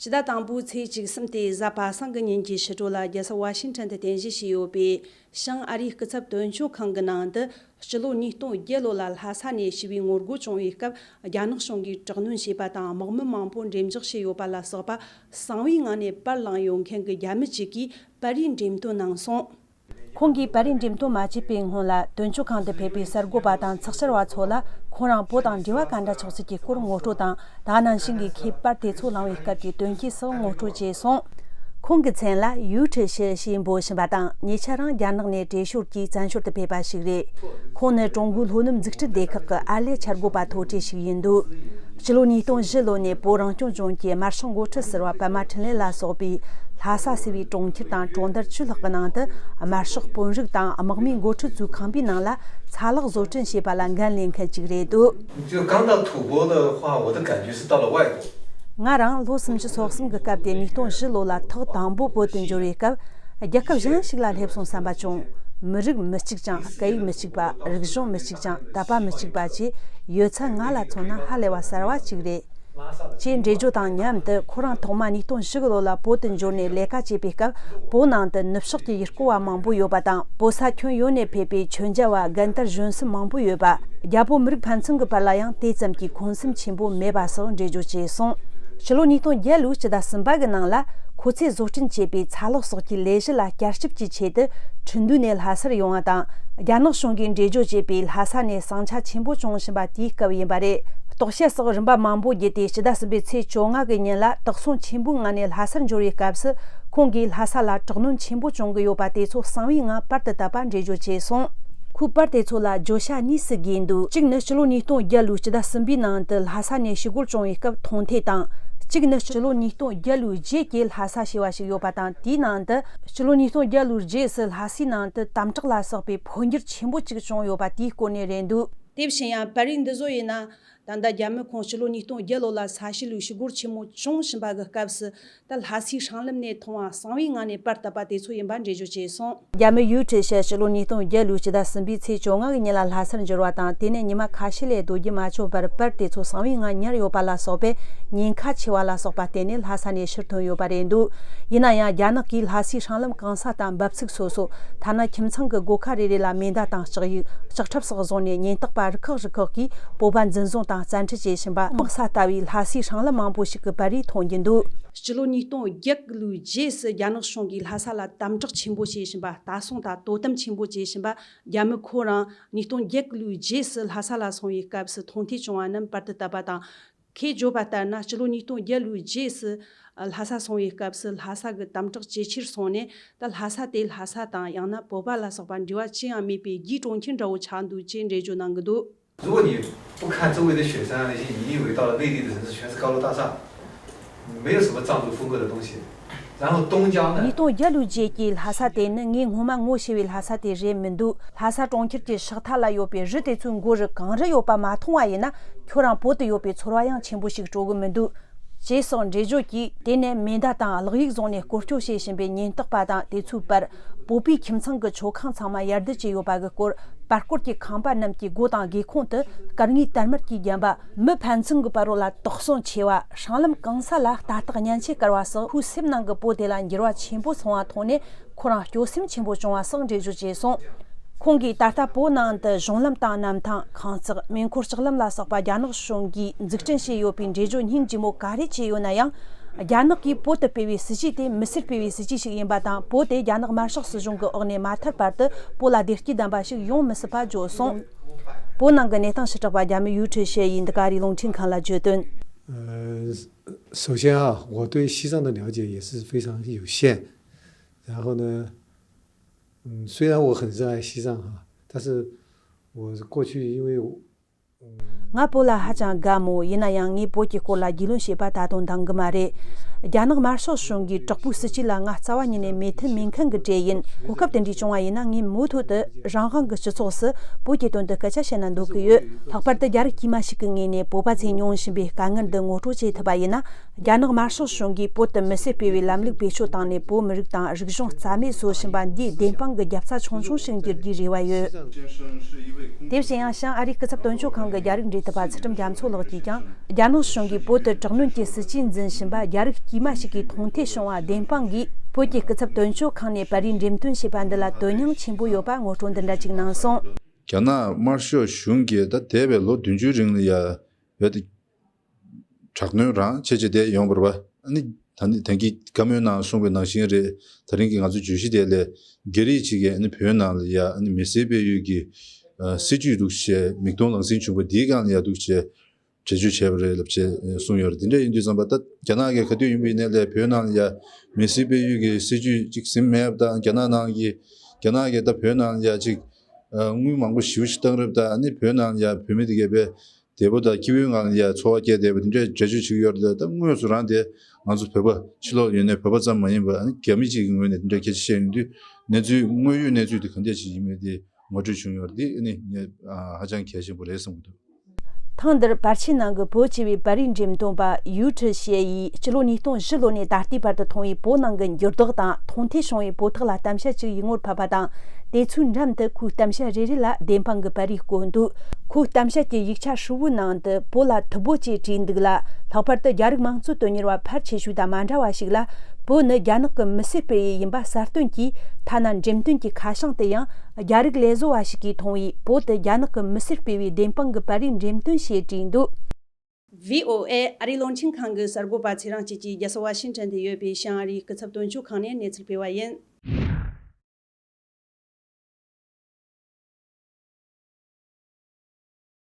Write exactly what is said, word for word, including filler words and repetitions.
ཕྱི་ཟླ་དང་པོའི་ཚེས་བཅུ་གསུམ་སྟེ་གཟའ་པ་སངས་ཀྱི་ཉིན་གྱི་ཕྱི་དྲོ་ལ་རྒྱལ་ས་ཝ་ཤིང་ཊོན་དུ་རྟེན་གཞི་བྱས་ཡོད་པའི་བྱང་ཨ་རིའི་སྐུ་ཚབ་དོན་གཅོད་ཁང་གི་ནང་དུ། སྤྱི་ལོ་ཉིས་སྟོང་བརྒྱད་ལོ་ལ་ལྷ་ས་ནས་ཞི་བའི་ངོ་རྒོལ་བྱུང་བའི་སྐབས། རྒྱ་ནག་གཞུང་གིས་དྲག་གནོན་བྱས་པ་དང་། དམག་མི་མང་པོ་འགྲེམས་འཇོག་བྱས་ཡོད་པ་ལ་སོགས་པ་གསང་བའི་ངང་ནས་པར་བླངས་ཡོད་མཁན་གྱི་རྒྱ་མི་གཅིག་གིས་པར་རིས་འགྲེམས་སྟོན་གནང་སོང་། ཁོང་གིས་པར་རིས་འགྲེམས་སྟོན་མ་བྱས་པའི་སྔོན་ལ། དོན་གཅོད་ཁང་དུ་ཕེབས་པའི་གསར་འགོད་པ་དང་ཚགས་བཅར་བ་ཚོ་ལ། ཁོང་རང་བོད་དང་འབྲེལ་བ་ག་འདྲ་ཆགས་ཚུལ་གྱི་སྐོར་ངོ་སྤྲོད་དང་། ད་ནང་བཞིན་གྱི་ཁོས་པར་དེ་ཚོ་བླངས་པའི་སྐབས་ཀྱི་དོན་རྐྱེན་སོགས་ངོ་སྤྲོད་བྱས་སོང་། ཁོང་གི་མཚན་ལ་ཡུའུ་ཁྲི་ཞི་ཞེས་འབོད་བཞིན་པ་དང་། ཉེ་ཆར་རང་རྒྱ་ནག་ནས་བྲོས་ཞོར་གྱིས་བཙན་བྱོལ་དུ་ཕེབས་པ་ཞིག་རེད། ཁོང་ནི་ཀྲུང་གོའི་ལྷོ་ནུབ་འཛུགས་སྐྲུན་སྡེ་ཁག་གི་ཨར་ལས་འཆར་འགོད་པ་མཐོ་གྲས་ཤིག་ཡིན་འདུག་སྤྱི་ལོ་ཉིས་སྟོང་བཞི་ལོ་ནས་བོད་རང་སྐྱོང་ལྗོངས་ཀྱི་དམར་ཤོག་འགོ་ཁྲིད་ཟུར་པ་པད་མ་འཕྲིན་ལས་ལ་སོགས་པས། ལྷ་ས་ཟེར་བའི་གྲོང་ཁྱེར་དང་གྲོང་རྡལ་བཅུ་ལྷག་གི་ནང་དུ་དམར་ཤོག་དཔོན་རིགས་དང་དམག་མིའི་འགོ་ཁྲིད་ཚོའི་ཁང་པའི་ནང་ལ་ཚ་ལག་བཟོ་སྐྲུན་བྱས་པ་ལ་འགན་ལེན་མཁན་ཅིག་རེད་འདུག 就刚到吐蕃的话，我的感觉是到了外国。 ང་རང་ལོ་སུམ་ཅུ་སོ་གསུམ་གྱི་སྐབས་དེ། ཉིས་སྟོང་བཞི་ལོ་ལ་ཐོག་དང་པོ་བོད་དུ་འབྱོར་བའི་སྐབས། རྒྱལ་ཁབ་གཞན་ཞིག་ལ་སླེབས་སོང་བསམ་པ་བྱུང་། མི་རིགས་མི་གཅིག་ཅིང་། སྐད་ཡིག་མི་གཅིག་པ། རིག་གཞུང་མི་གཅིག་ཅིང་། དད་པ་མི་གཅིག་པ་བཅས་ཡོད་ཚད་ང་ལ་མཚོན་ན་ཧ་ལས་པ་གསར་བ་ཅིག་རེད། ཅེས་འགྲེལ་བརྗོད་དང་མཉམ་དུ། ཁོ་རང་ཐོག་མ་ཉིས་སྟོང་བཞི་ལོ་ལ་བོད་དུ་འབྱོར་ནས་ལས་ཀ་བྱེད་པའི་སྐབས། བོད་ནང་དུ་ནུབ་ཕྱོགས་ཀྱི་ཡུལ་སྐོར་བ་མང་པོ་ཡོད་པ་དང་། བོད་ས་ཁྱོན་ཡོངས་ནས་ཕེབས་པའི་མཆོད་མཇལ་བ་རྒན་དར་གཞོན་གསུམ་མང་པོ་ཡོད་པ། རྒྱ་བོད་མི་རིགས་ཕན་ཚུན་གྱི་བར་ལ་ཡང་དེ་ཙམ་གྱི་འཁོན་སེམས་ཆེན་པོ་མེད་པ་སོགས་འགྲེལ་བརྗོད་བྱས་སོང་། ཕྱི་ལོ་ཉིས་སྟོང་བརྒྱད་ལོའི་སྤྱི་ཟླ་གསུམ་པ་གི་ནང་ལ། ཁོ་ཚོས་བཟོ་སྐྲུན་བྱས་པའི་ཚ་ལག་སོགས་ཀྱི་ལས་གཞི་ལ་བསྐྱར་ཞིབ་ཀྱི་ཆེད་དུ། ཁྲིན་ཏུའུ་ནས་ལྷ་སར་ཡོང་བ་དང་། རྒྱ་ནག་གཞུང་གིས་འགྲེལ་བརྗོད་བྱས་པའི་ལྷ་ས་ནས་ཟིང་ཆ་ཆེན་པོ་བྱུང་བཞིན་པ་དེའི་སྐབས་ཡིན་པ་རེད། རྟོག་དཔྱད་སོགས་རིམ་པ་མང་པོ་བརྒྱུད་དེ། སྤྱི་ཟླ་གསུམ་པའི་ཚེས་བཅོ་ལྔ་གི་ཉིན་ལ་དོགས་ཟོན་ཆེན་པོའི་ངང་ནས་ལྷ་སར་འབྱོར་བའི་སྐབས་སུ། ཁོང་གིས་ལྷ་ས་ལ་དྲག་གནོན་ཆེན་པོ་བྱུང་གི་ཡོད་པ་དེ་ཚོ་གསང་བའི་ངང་པར་དུ་བཏབ་པ་འགྲེལ་བརྗོད་བྱས་སོང་། ཁོས་པར་དེ་ཚོ་ལ་བརྗོད་བྱ་གཉིས་སུ་བགོས་འདུག་གཅིག་ནི་སྤྱི་ལོ་ཉིས་སྟོང་བརྒྱད་ལོའི་སྤྱི་ཟླ་གསུམ་པའི་ནང་དུ་ལྷ་ས་ནས་ཞི་རྒོལ་བྱུང་བའི་སྐབས་མཐོང་ཐོས་དང་། གཅིག་ནི་སྤྱི་ལོ་ཉིས་སྟོང་བརྒྱད་ལོའི་རྗེས་ཀྱི་ལྷ་ས་ཞེས་པ་ཞིག་ཡོད་པ་དང་། དེའི་ནང་དུ་སྤྱི་ལོ་ཉིས་སྟོང་བརྒྱད་ལོའི་རྗེས་སུ་ལྷ་སའི་ནང་དུ་དམ་དྲག་ལ་སོགས་པའི་འཕོ་འགྱུར་ཆེན་པོ་ཅིག་བྱུང་ཡོད་པ་དེའི་སྐོར་ནས་རེད་འདུག་དེ་བཞིན་ཡང་པར་རིས་འདི་ཚོ་ཡིན་ན། ད་ལྟ་རྒྱ་མི་ཁོང་སྤྱི་ལོ་ཉིས་སྟོང་བརྒྱད་ལོ་ལ་ས་གཤིས་ལུགས་ཞི་རྒོལ་ཆེན་མོ་བྱུང་བཞིན་པ་གི་སྐབས་སུ། ད་ལྷ་སའི་སྲང་ལམ་ནས་མཐོང་བ་གསང་བའི་ངང་ནས་པར་བཏབ་པ་དེ་ཚོ་ཡིན་པ་འགྲེལ་བརྗོད་བྱས་སོང་། རྒྱ་མི་ཡུའུ་ཁྲི་ཞི་སྤྱི་ལོ་ཉིས་སྟོང་བརྒྱད་ལོའི་སྤྱི་ཟླ་གསུམ་པའི་ཚེས་བཅོ་ལྔ་གི་ཉིན་ལ་ལྷ་སར་འབྱོར་བ་དང་། དེ་ནས་ཉི་མ་ཁ་ཤས་ལས་སྡོད་རྒྱུ་མ་ཆོད་པར། པར་དེ་ཚོ་གསང་བའི་ངང་ཉར་ཡོད་པ་ལ་སོགས་པས་ཉེན་ཁ་ཆེ་བ་ལ་སོགས་པ་བརྟེན་ནས་ལྷ་ས་ནས་ཕྱིར་ཐོན་ཡོད་པ་རེད་འདུག་ཡིན་ན་ཡང་། རྒྱ་ནག་གིས་ལྷ་སའི་སྲང་ལམ་གང་ས་དང་འབབ་ཚིགས་སོ་སོ། ཐ་ན་ཁྱིམ་ཚང་གི་སྒོ་ཁ་རེ་རེ་ལ་མེ་མདའ་དང་ལྕགས་ཡིག་ལྕགས་ཁྲབ་སོགས་བཟུང་ནས། ཉེན་རྟོག་པ་རུ་ཁག་རུ་ཁག་གིས་བོད་པ་འཛིན་བཟུང་དང་བཙན་ཁྲིད་བྱེད་བཞིན་པ། དམག་ས་ལྟ་བུའི་ལྷ་སའི་སྲང་ལམ་མང་པོ་ཞིག་གི་པར་རིས་མཐོང་རྒྱུ་འདུག་སྤྱི་ལོ་ཉིས་སྟོང་བརྒྱད་ལོའི་རྗེས་སུ་རྒྱ་ནག་གཞུང་གིས་ལྷ་ས་ལ་དམ་དྲག་ཆེན་པོ་བྱེད་བཞིན་པ། ལྟ་སྲུང་དང་དོ་དམ་ཆེན་པོ་བྱེད་བཞིན་པ། རྒྱ་མི་ཁོ་རང་ཉིས་སྟོང་བརྒྱད་ལོའི་རྗེས་སུ་ལྷ་ས་ལ་སོང་བའི་སྐབས་སུ་མཐོང་ཐོས་བྱུང་བ་རྣམས་པར་དུ་བཏབ་པ་དང་། ཁོས་བརྗོད་པ་ལྟར་ན། སྤྱི་ལོ་ཉིས་སྟོང་བརྒྱད་ལོའི་རྗེས་སུ་ལྷ་ས་སོང་བའི་སྐབས་སུ། ལྷ་ས་གི་དམ་དྲག་ཇེ་ཆེར་སོང་ནས། ད་ལྷ་ས་དེ་ལྷ་ས་དང་། ཡང་ན་བོད་པ་ལ་སོགས་པ་འབྲེལ་བ་ཅི་ཡང་མེད་པའི་རྒྱུད་གྲོང་ཁྱེར་འདྲ་བོ་ཆགས་འདུག་ཅེས་འགྲེལ་བརྗོད་གནང་གི་འདུག 如果你不看周围的雪山，那些你以为到了内地的城市全是高楼大厦，没有什么藏族风格的东西。然后东郊呢？ ཉིས་སྟོང་བརྒྱད་ལོའི་རྗེས་ཀྱི་ལྷ་ས་དེ་ནི་ངས་སྔོན་མ་ངོ་ཤེས་པའི་ལྷ་ས་དེ་རེད་མི་འདུག་ལྷ་ས་གྲོང་ཁྱེར་གྱི་ཕྱག་མཐའ་ལ་ཡོད་པའི་རི་དེ་ཚོའི་མགོ་རུ་གངས་རི་ཡོད་པ་མ་མཐོང་བ་ཡིན་ན། ཁྱོད་རང་བོད་དུ་ཡོད་པའི་ཚོར་བ་ཡང་ཆེན་པོ་ཞིག་སྤྲོ་གི་མི་འདུག་ཅེས་སོགས་འགྲེལ་བརྗོད་ཀྱིས། དེ་ནས་མེ་མདའ་དང་ལག་ཡིག་བཟུང་ནས་སྐོར་སྐྱོད་བྱེད་བཞིན་པའི་ཉེན་རྟོག་པ་དང་དེ་ཚོའི་བར། བོད་པའི་ཁྱིམ་ཚང་གི་མཆོད་ཁང་ཚང་མ་ཡར་བསྡུ་བྱས་ཡོད་པ་གི་སྐོར། པར་སྐོར་གྱི་ཁང་པ་རྣམས་ཀྱི་སྒོ་དང་སྒེའུ་ཁུང་དུ་སྐར་ལྔའི་དར་དམར་གྱིས་བརྒྱན་པ། མི་ཕན་ཚུན་གྱི་བར་རོ་ལ་དོགས་ཟོན་ཆེ་བ། སྲང་ལམ་གང་ས་ལ་རྟ་ཐག་ཉན་ཆས་བཀལ་བ་སོགས། ཁོའི་སེམས་ནང་གི་བོད་དེ་ལ་འགྱུར་བ་ཆེན་པོ་སོང་བ་མཐོང་ནས། ཁོ་རང་སྐྱོ་སེམས་ཆེན་པོ་བྱུང་བ་སོགས་འགྲེལ་བརྗོད་བྱས་སོང་། ཁོང་གིས་ད་ལྟ་བོད་ནང་དུ་གཞུང་ལམ་དང་གནམ་ཐང་། ཁང་བརྩེགས། མེ་འཁོར་ལྕགས་ལམ་ལ་སོགས་པ་རྒྱ་ནག་གཞུང་གིས་འཛུགས་སྐྲུན་བྱས་ཡོད་པའི་འགྲེལ་བརྗོད་སྙིང་རྗེ་མོ་ག་རེ་བྱས་ཡོད་ན་ཡང་། རྒྱ་ནག་གིས་བོད་དུ་སྤེལ་བའི་སྲིད་ཇུས་དེ་མི་སེར་སྤེལ་བའི་སྲིད་ཇུས་ཤིག་ཡིན་པ་དང་། བོད་དེ་རྒྱ་ནག་དམར་ཤོག་སྲིད་གཞུང་གི་འོག་ནས་མ་ཐར་བར་དུ་བོད་ལ་བདེ་སྐྱིད་ལྡན་པ་ཞིག་ཡོང་མི་སྲིད་པ་བརྗོད་སོང་། བོད་ནང་གི་གནས་སྟངས་ཞུ་དྲག་པ་རྒྱ་མི་ཡུའུ་ཁྲི་ཞི་ཡིས་འདི་ག་རེ་རླུང་འཕྲིན་ཁང་ལ་བརྗོད་དོན། 呃，首先啊，我对西藏的了解也是非常有限，然后呢，嗯，虽然我很热爱西藏哈，但是我过去因为 ང་བོད་ལ་ཧ་ཅང་དགའ་མོད། ཡིན་ན་ཡང་ངས་བོད་ཀྱི་སྐོར་ལ་རྒྱུས་ལོན་བྱས་པ་ད་དུང་འདང་གི་མ་རེད། རྒྱ་ནག་དམར་ཤོག་གཞུང་གིས་དྲག་པོའི་སྲིད་ཇུས་ལ་ང་རྩ་བ་ཉིད་ནས་མོས་མཐུན་མེད་མཁན་གྱི་གྲས་ཡིན། གོ་སྐབས་དེ་འདྲ་བྱུང་བ་ཡིན་ན། ངས་མུ་མཐུད་དུ་རང་དབང་གི་སྤྱི་ཚོགས་སུ་བོད་ཀྱི་དོན་དུ་སྐད་ཆ་བཤད་ན་འདོད་ཀྱི་ཡོད། ལྷག་པར་དུ་རྒྱ་རིགས་དཀྱུས་མ་ཞིག་གི་ངོས་ནས་བོད་པ་ཚོས་མྱོང་བཞིན་པའི་དཀའ་ངལ་འདི་ངོ་སྤྲོད་བྱེད་ཐུབ་པ་ཡིན་ན། རྒྱ་ནག་དམར་ཤོག་གཞུང་གིས་བོད་དུ་མི་སེར་སྤེལ་བའི་ལམ་ལུགས་བེད་སྤྱོད་བཏང་ནས། བོད་མི་རིགས་དང་རིག་གཞུང་རྩ་མེད་བཟོ་བཞིན་པ་འདིའི་བདེན་དཔང་གི་རྒྱབ་རྩ་ཆུང་ཆུང་ཞིག་འགྱུར་རྒྱུའི་རེ་བ་ཡོད། དེ་བཞིན་ཡང་། བྱང་ཨ་རིའི་སྐུ་ཚབ་དོན་གཅོད་ཁང་གི་རྒྱ་རིགས་འབྲེལ་མཐུད་པ་ཚུལ་ཁྲིམས་རྒྱ་མཚོ་ལགས་ཀྱིས་ཀྱང་། རྒྱ་ནག་གཞུང་གིས་བོད་དུ་དྲག་གནོན་གྱི་སྲིད་ཇུས་འཛིན་བཞིན་པ་རྒྱ་རིགས་ དཀྱུས་མ་ཞིག་གིས་མཐོང་ཐོས་བྱུང་བ་བདེན་དཔང་གིས། བོད་ཀྱི་སྐུ་ཚབ་དོན་གཅོད་ཁང་ནས་པར་རིས་འགྲེམས་སྟོན་བྱས་པ་འདི་ལ་དོན་སྙིང་ཆེན་པོ་ཡོད་པ་ངོ་སྤྲོད་འདི་འདྲ་ཅིག་གནང་སོང་། རྒྱ་ནག་དམར་ཤོག་གཞུང་གིས་ད་འདས་པའི་ལོ་བདུན་ཅུའི་རིང་ལ་ཡ་བོད་དེ་དྲག་གནོན་རང་བྱེད་བྱེད་བསྡད་ཡོང་བ་རེད་པ། ཨ་ནི་ད་ནི་ད་གིན་བཀའ་མོལ་ནང་གསུངས་པའི་ནང་བཞིན་རེད། ད་རིང་གི་ང་ཚོ་བརྗོད་གཞི་དེ་ལས་སྒེར་རེ་གཅིག་གིས་ཨ་ནི་བོད་ནང་ལ་ཡ་ཨ་ནི་མི་སེར་སྤེལ་ཡུལ་གྱི་ཨ་སྲིད་ཇུས་འདུག་བྱས་མིག་མཐོང་ལག་ཟིན་བྱུང་བ་འདིའི་སྒང་ལ་ཡ་འདུག་བྱས་འགྲེལ་བརྗོད་བྱས་པ་རེད་ལབ་བྱས་གསུངས་ཡོད་རེད། དེ་འདྲ་ཡིན་དུས་ཙམ་པ་ད་རྒྱ་ནག་གིས་ག་དུས་ཡིན་པ་ཡིན་ནའི་ལས་བོད་ནང་ལ་ཡ་མི་སེར་སྤེལ་ཡུལ་གྱི་སྲིད་ཇུས་གཅིག་ཟིན་མེད་པ་དང་། རྒྱ་ནག་ནང་གི་རྒྱ་ནག་གིས་ད་བོད་ནང་ལ་ཡ་གཅིག་ཨ་དངུལ་མང་པོ་ཞེ་པོ་ཞིག་བཏང་རབས་དང་། ཨ་ནི་བོད་ནང་ལ་ཡ་བོད་མི་དེ་གས་པས་བདེ་པོ་དང་སྐྱིད་པོའི་ངང་ལ་ཡ་འཚོ་བ་སྐྱེལ་བསྡད་པ་དེ་འདྲའི་འགྲེལ་བརྗོད་བྱེད་ཀྱི་ཡོད་རེད། ད་དངོས་སུ་རང་དེ་ང་ཚོ་བོད་པ་ཕྱི་ལོགས་ཡོད་ནའི་བོད་པ་ཙམ་མ་ཡིན་པ་ཨ་ནི་རྒྱ་མི་གཅིག་གི་ངོས་ནས་དེ་འདྲ་སྐད་ཆ་བཤད་ཡོང་དུས་གནས་ཚུལ་དངོས་ཡོད་གནས་ཚུལ་དེ་ག་འདྲ་ཞིག་ཡིན་མིན་དེ་ངོ་སྤྲོད་བྱུང་ཡོད་རེད། དེ་ཨ་ནི་ངས་ཨ་ཧ་ཅང་གལ་ཆེན་པོ་རེད་བསམ་གྱི་འདུག། ཐེངས་འདིར་པར་ཆས་ནང་གི་བོད་ཅེས་པའི་པར་རིས་འགྲེམས་སྟོན་པ་ཡུའུ་ཁྲི་ཞེ་ཡིས་སྤྱི་ལོ་ཉིས་སྟོང་བཞི་ལོ་ནས་ད་ལྟའི་བར་དུ་མཐོང་བའི་བོད་ནང་གི་འགྱུར་ལྡོག་དང་མཐོང་ཐོས་བྱུང་བའི་བོད་ཐོག་ལ་གཏམ་བཤད་ཅིག་ཡིག་ངོར་ཕབ་པ་དང་། དེ་ཚོའི་འགྲམ་དུ་ཁོའི་གཏམ་བཤད་རེ་རེ་ལ་བདེན་དཔང་གི་པར་རིས་བཀོད་འདུག། ཁོའི་གཏམ་བཤད་ཀྱི་ཡིག་ཆ་ཧྲིལ་བོའི་ནང་དུ་བོད་ལ་ཐུ་བྷོད་ཅེས་བྲིས་འདུག་ལ། ལྷག་པར་དུ་རྒྱ་རིགས་མང་གཙོ་དོན་གཉེར་བ་ཕལ་ཆེ་ཤོས་དང་མ་འདྲ་བ་ཞིག་ལ། བོད་ནི་རྒྱ་ནག་གི་མི་སེར་སྤེལ་ཡུལ་ཡིན་པ་གསལ་སྟོན་གྱིས། ཐ་ན་འགྲེམས་སྟོན་གྱི་ཁ་བྱང་དུ་ཡང་རྒྱ་རིགས་ལས་བཟོ་བ་ཞིག་གིས་མཐོང་བའི་བོད་དུ་རྒྱ་ནག་གི་མི་སེར་སྤེལ་བའི་བདེན་དཔང་གི་པར་རིས་འགྲེམས་སྟོན་ཞེས་བྲིས་འདུག། བྷི་ཨོ་ཨེ་ཨ་རིའི་བློན་ཆེན་ཁང་གི་གསར་འགོད་པ་ཚེ་རིང་སྐྱིད་ཀྱིས་རྒྱལ་ས་ཝ་ཤིང་ཊོན་དུ་ཡོད་པའི་བྱང་ཨ་རིའི་སྐུ་ཚབ་དོན་གཅོད་ཁང་ནས་གནས་ཚུལ་སྤེལ་བ་ཡིན།